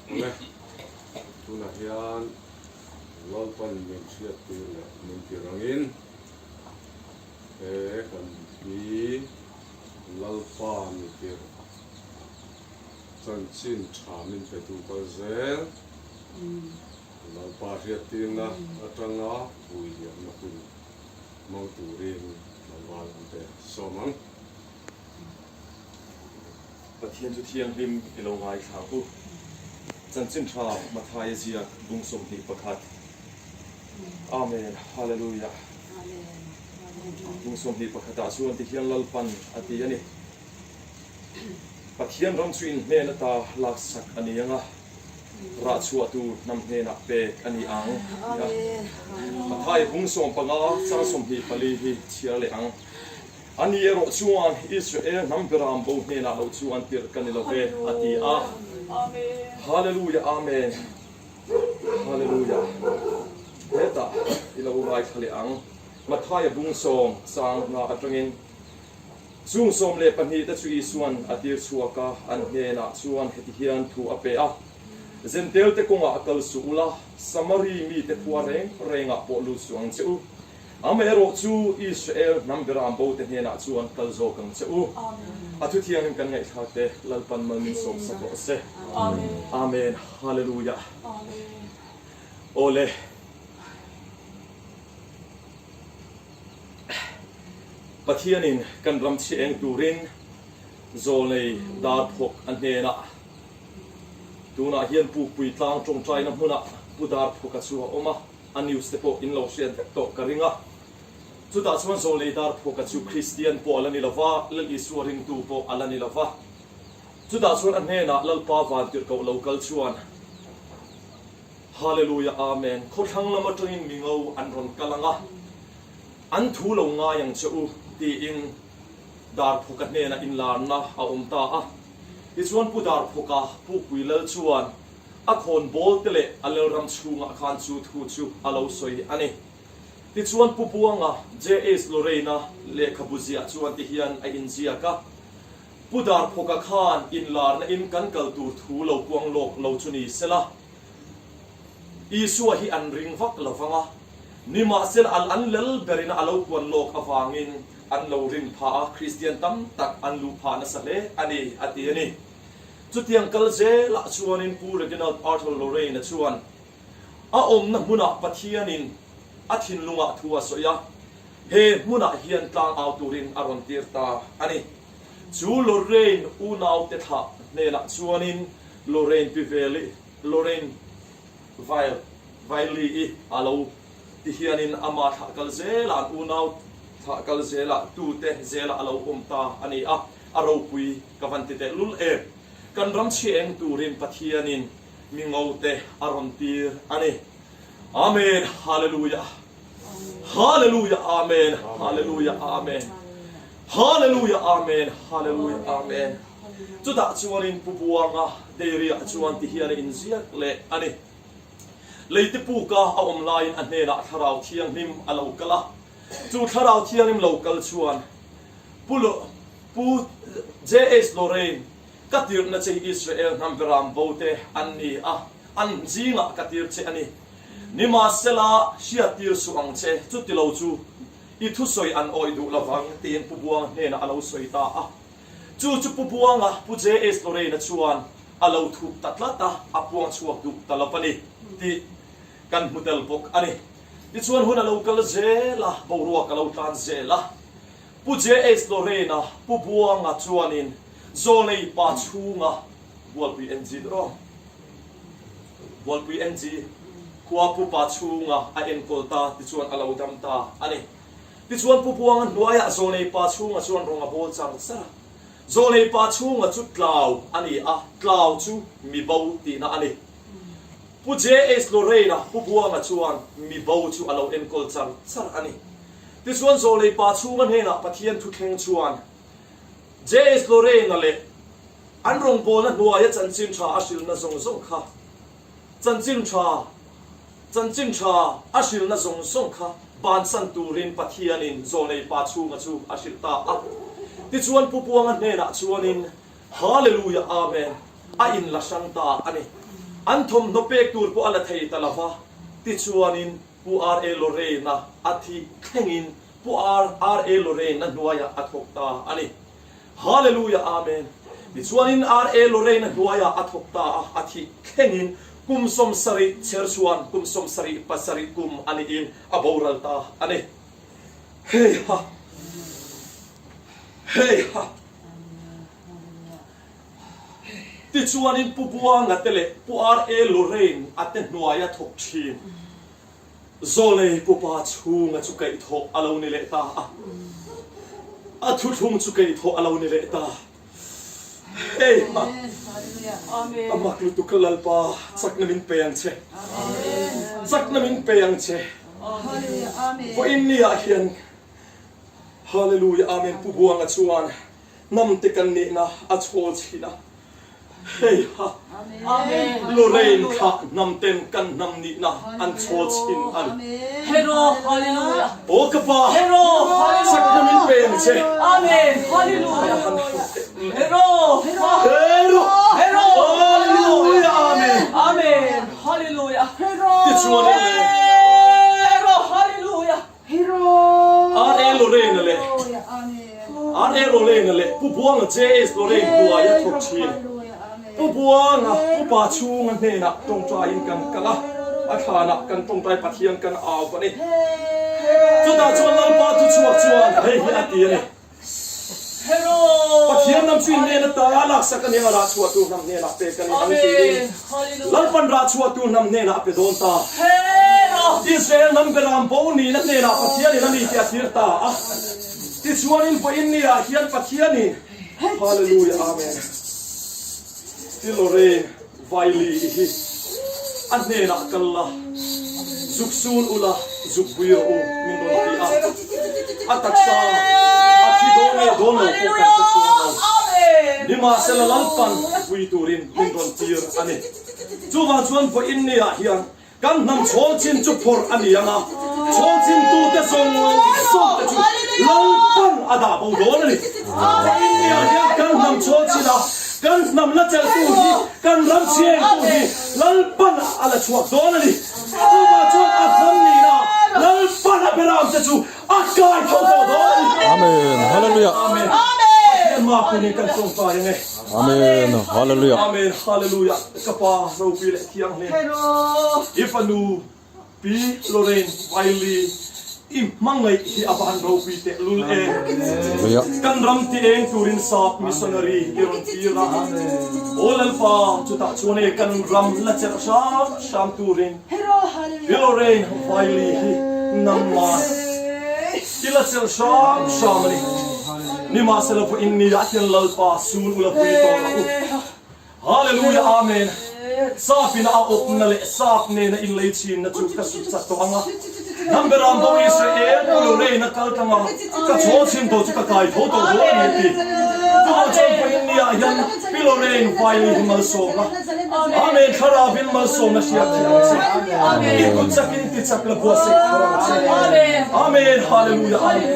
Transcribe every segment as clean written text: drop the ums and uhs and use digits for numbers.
Awle, tunah hian Lalpan min hriattir leh min tir angin he kan hi Lalpa mi tirh chanchin tha min petu kal zel Lalpa hriattirna atanga vui liamna hun hmang turin tlangval an pe sawm ang. Pathian chu thianghlim i lo ngaithla u. Chanchin tha Mathaia ziak bung 21. Amen Hallelujah. Bung 21 ah chuan tihian Lalpan a ti a ni. Pathian ram chu in hnen ata laksak a ni ang a, rah chhuah tur hnam hnenah pek a ni ang ti a. Mathaia bung 15 chang 24 hi chhiar leh ang. Ani erawh chuan, Israel hnam beram bo hnenah lo chuan tirh ka ni lo ve, a ti a. Hallelujah Amen Hallelujah Hetah i lo ngaithla leh ang. Mathaia bung sawm chang hna atangin chung 12 te chu Isuan a tir chhuak a, an hnenah chuan heti hian thu a pe a, Zentel te kawngah a kal suh ula, Samari mite khua reng rengah pawh lut suh ang che u. Amaherawh chu Israel hnam beram bote hnenah chuan kal zawk ang che u. A thu thianghlim kan ngaihthlak te Lalpan mal min sawm sak rawh se. Amen. Hallelujah. Awle. Pathianin kan ram chhi eng turin zawlnei dar phawk a hnenah tunah hian Pukpui tlang tawngtaina hmunah Pu Darphawka chu a awm a. A news te pawh in lo hriat vek tawh ka ring a. Chutah chuan Zawlei Darphawka chu Kristian pawh a la ni lo va, Lal Isua ringtu pawh a la ni lo va. Chutah chuan a hnenah Lalpa vantirhkoh lo kal chuan, Hallelujah Amen, khawthlang lam atangin mi ngo an rawn kal ang a, an thu lo ngai ang che u, tiin Darphawka hnenah inlarna a awm ta a. Tichuan Pu Darphawka Pukpui Lal chuan A khawn bawl te leh a lalram chhungah khan chu thu chu a lo sawi a ni. Tichuan Pu Buanga, JH Lorraine-a lehkhabu ziah chuan ti hian a inziak a, Pu Darphawka khan inlarna in kan kal tur thu lo puang lawk lo chu ni sela, Isua hi an ring vak lo vang a, nimahsela al an lel berin a lo puan lawk avangin an lo rin phah a, Kristian tam tak an luh phah nasa hle a ni, a ti a ni. Chutiang kal zelah chuanin Pu Reginald Arthur Lorraine-a chuan a awmna hmunah Pathianin a thinlungah thu a sawi a, he hmunah hian tlang au turin a rawn tir ta a ni. Chu Lorraine unaute thlah hnenah chuanin Lorraine Piveli, Lorraine Vail, Vaili-i a lo ti hianin ama thlah kal zelah an unau thlah kal zelah tute zelah a lo awm ta a ni a. A ropui ka van ti teh lul em. Kan ram chhi eng turin Pathianin mi ngo te a rawn tir a ni. Amen Hallelujah Hallelujah Amen Hallelujah Amen Hallelujah Amen Hallelujah Amen Chutah chuanin Pu Buanga Dairy ah chuan ti hian a inziak leh a ni. Leite puka a awm laiin a hnenah Thlarau Thianghlim a lo kal a. Chu Thlarau Thianghlim lo kal chuan Pu Lo, Pu JH Lorraine, ka tirhna che hi Israel hnam beram bo te an ni a, an zingah ka tir che a ni. Nimahsela, hriattir suh ang che, chuti lo chu i thusawi an awih duh lovang, tiin Pu Buanga hnenah a lo sawi ta a. Chu chu Pu Buanga, Pu JH Lorraine-a chuan a lo thup ta tlat a, a puang chhuak duh ta lo va ni tih kan hmu tel bawk a ni. Tichuan hun a lo kal zel a, boruak a lo tlan zel a. Pu JH Lorraine-a, Pu Buanga chuanin Zawlnei pa chhunga Bualpui NG te rawh. Bualpui NG khua Pu Pa chhunga a enkawl ta tichuan a lo dam ta a ni. Tichuan Pu Buanga hnuaiah Zawlnei pa chhunga chuan rawng a bawl char char a. Zawlnei pa chhunga chu tlau a ni a, tlau chu mi bo tihna a ni. Pu JH Lorraine-a, Pu Buanga chuan mi bo chu a lo enkawl char char a ni. Tichuan Zawlei pa chhunga hnenah Pathian thuthleng chuan JH Lorraine-a leh an rawngbawlna hnuaia chanchin tha a hrilhna zawng zawng kha chanchin tha chanchin tha a hrilhna zawng zawng kha bansan turin Pathianin Zawlei pa chhunga chu a hrilh ta a. Tichuan Pu Buanga hnenah chuanin Hallelujah Amen a inla hrang ta a ni. An thawmhnaw pek tur pawh a la thei ta lo va, tichuanin Pu RA Lorraine-a a thih thlengin Pu RA Lorraine-a hnuaiah a thawk ta a ni. Hallelujah Amen. Tichuanin RA Lorraine-a hnuaiah a thawk ta a, a thih thlengin kum 70 chherchhuan kum 77 kum a niin a boral ta a ni. Hei ha! Hei ha! Tichuanin Pu Buanga te leh Pu RA Lorraine a te hnuaia thawk thin Zawlei Pu Pa chhunga chu kaihthawh a lo ni leh ta a, a thuthlung chu kaihthawh a lo ni leh ta. Hei ha! A mak lutuk a Lalpa, chakna min pe ang che. Chakna min pe ang che. Vawiin ni ah hian Hallelujah Amen Pu Buanga chuan Hnam te kan nihna a chhawl chhin a, hei ha Lorraine kha hnam ten kan hnam nihna an chhawl chhin a ni. Aw ka pa, chakna min pe ang che. Hallelujah Amen. Tichuan in le. R.A. Lorraine-a leh R.A. Lorraine-a leh Pu Buanga J.S. Lorraine hnuai a thawk thin. Pu Buanga upa chhunga hnenah tawngtaiin kan kal a, a thlanah kan tawngtai Pathian kan au a ni. Chutah chuan Lalpa thuchhuak chuan hei hi a ti a ni. Pathian lam chu in hnen ata laksak a nia, rah chhuahtu hnam hnenah pek a ni ang tiin Lalpan rah chhuahtu hnam hnenah a pe dawn ta. Israel hnam beram bo nihna hnenah Pathianin a ni tih a thlir ta a. Tichuanin vawiin niah hian Pathianin Hallelujah Amen Ti Lorraine Vaili i hi a hnenah kal la, zuk sun ula, zuk bui rawh u, min rawn ti a. A taksa a thi dawn nge dawn lo pawh kan hre chuang lo. Nimahsela Lalpan bui turin min rawn tir a ni. Chuvang chuan vawiin niah hian Kan hnam chhawl chin chu phawrh a ni ang a, chhawl chintute zawng zawngte chu Lalpan a dah bo dawn a ni. India hian kan hnam chhawl chin a, kan hnam la chelhtu hi, kan ram chhiengtu hi Lalpan a la chhuak dawn a ni. Chuvang chuan a hnam nihna Lalpan a beramte chu a kai tho tawh dawn a ni. Amen. Hallelujah. Amen. Pathian mapui nen kan tawngtai ang e. Amen. Hallelujah. Amen. Hallelujah. Ka pa ropui leh thianghlim. I fanu Pi Lorraine Wiley i hmangaih hi a va han ropui teh lul em. Kan ram ti eng turin sap missionary i rawn tir a. Aw Lalpa, chutah chuan e kan ram la chelh hram hram turin Pi Lorraine Wiley hi nangman i la chelh hram hram a ni. Nimahsela vawiin ni ah hian Lalpa sul ula pui tawh rawh u. Hallelujah Amen Sap in a awpna leh sap nena inlei chinna chu ka sut chat tawh ang a, Hnam beram bo Israel pu Lorraine a kal tlang a, ka chhawl chhin tawh chu ka kai tho tawh dawn a ni a ti. Chuvang chuan vawiin ni ah hian Pi Lorraine Wiley hi malsawm la, Amen Thlarau in malsawmna hriat thei ang che, i kut chak in ti chak la buatsaih thar ang che. Amen Hallelujah Amen.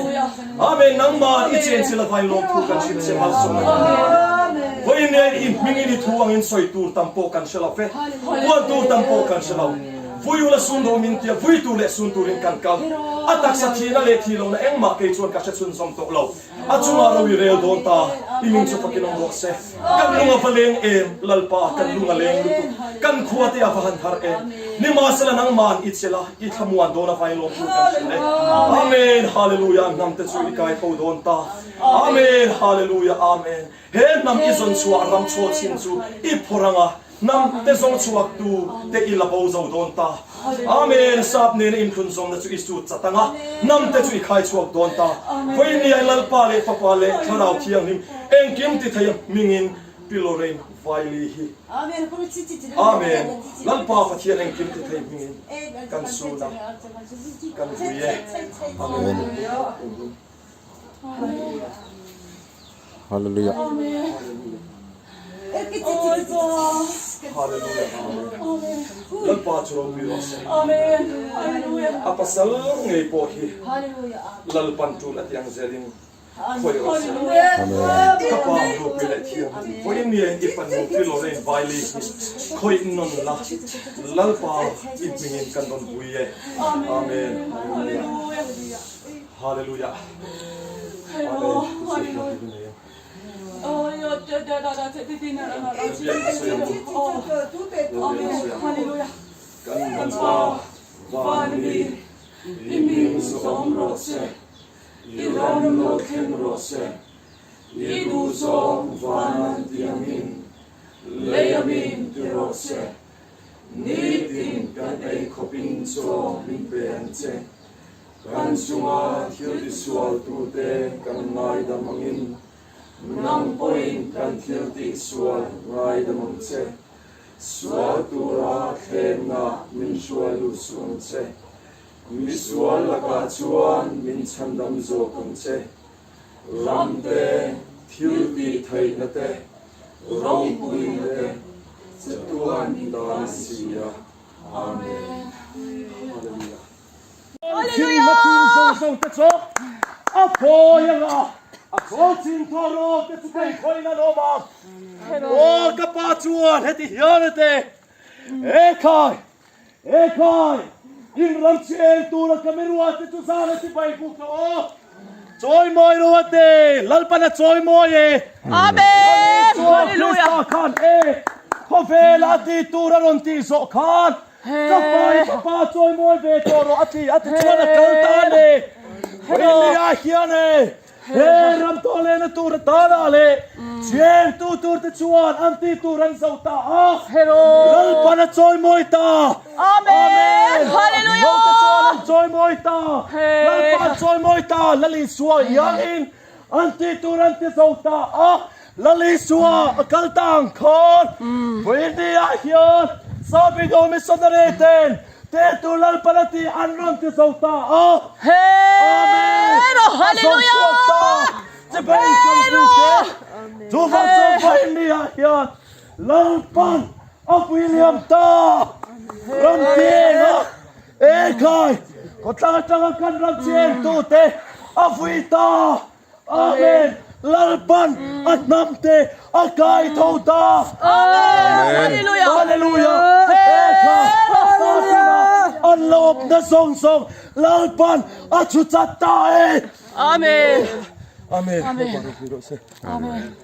Amen nangmah i chen chil avai lawmthu kan hrilh che malsawm a ni. Vawiin nen i hmingin i thu angin sawi tur tam pawh kan hre lo ve, puan tur tam pawh kan hre lo. Vui ula sun rawh min tia vui tur leh sun turin kan kal. A taksa thihna leh thih lohna engmah kei chuan ka hre chhunzawm tawh lo. A chungah ro i rel dawn ta, i ming chu fakin awm rawh se. Kan lung a va leng em, Lalpa, kan lung a leng lutuk. Kan khua te a va han har em. Nimahsela nangman i chel a, i thlamuan dawn a vai lawm tur kan hrilh e. Amen, Hallelujah, hnam te chu i kai tho dawn ta. Amen, Hallelujah, Amen. He hnam i zawn chhuah ram chhaw chin chu i phawrh ang a, hnam te zawng chhuak tu te i la bo zo dawn ta. Amen, sap nena inthlunzawmna chu i sut chat ang a, hnam te chu i khai chhuak dawn ta. Vawinia Lalpa leh Fapa leh Thlarau Thianghlim engkim ti thei a hmingin Pi Lorraine Wiley hi. Amen, Lalpa Pathian engkim ti thei hmingin kan sun a, kan vui e. Amen. Hallelujah. Hallelujah. Amen. Lalpa chu ropui rawh se. A pasal ngei pawh hi Lalpan tul a ti ang zelin. Khawih rawh se. Ka pa ropui leh thiam vawiin miain i fanu Philorraine Bailey hi khawih nawn la, Lalpa i hmingin kan rawn vui e. Amen. Hallelujah. Hallelujah. Amen. Kan Pa van mi i hming zawm rawh se. I ram lo thleng rawh se, i duhzawng van an ti angin lei a min ti rawh se, nitin kan ei khawpin chaw min pe ang che, kan chunga thil tisualtute kan ngaidam angin nang pawhin kan thil tihsual ngaidam ang che, sual tura thlemna min hruai lut suh ang che. Misual lakah chuan min chhandam zawk ang che. Ram te, thil tih theihna te, ropuina te chatuan i tan si a. Amen. Hallelujah. Thilna thil zawng zawng te chu a phawi anga a khawl chin thaw rawk te chu phei khawiin an awm ang. Aw ka pa chuan heti hian a ti, Ekhai! Ekhai! In ram chi eng tura ka mi ruat te chu zan a sipai buk tawh aw. Chawimawi ro a te, Lalpan a chawimawi e. Amen! Isua Hallelujah! Krista khan e, khawvela a ti tur a rawn tih zawh khan, ka pa i fapa chawimawi ve tawh rawh a ti, a ti chuan a kal ta a ni. Vawiin ah hian e, He ram tawhlehna tur atana leh chhengtu turte chuan an tih tur an zo ta a, Lalpan a chawimawi ta. Amen! Hallelujah! Note chuan an chawimawi ta. Lalpa an chawimawi ta. Lal Isua iangin an tih tur an ti zo ta a, Lal Isua a kal ta ang khan vawiin ah hian Sabido Missionary ten Te tur Lalpan a tih an rawn ti zo ta a. Amen! A zawng chhuak ta chibai kan buk e. Chuvang chuan vawiin ah hian Lalpan a pui liam ta. Ram chieng a ekhai khawtlang atanga kan ram chieng tute a vui ta. Amen! Lalpan a hnam te a kai tho ta. Amen! Hallelujah! Hallelujah! He kha Safina an lo awpna zawng zawng Lalpan a chhu chat ta e. Amen! Amen. Lalpa ropui rawh se. Amen.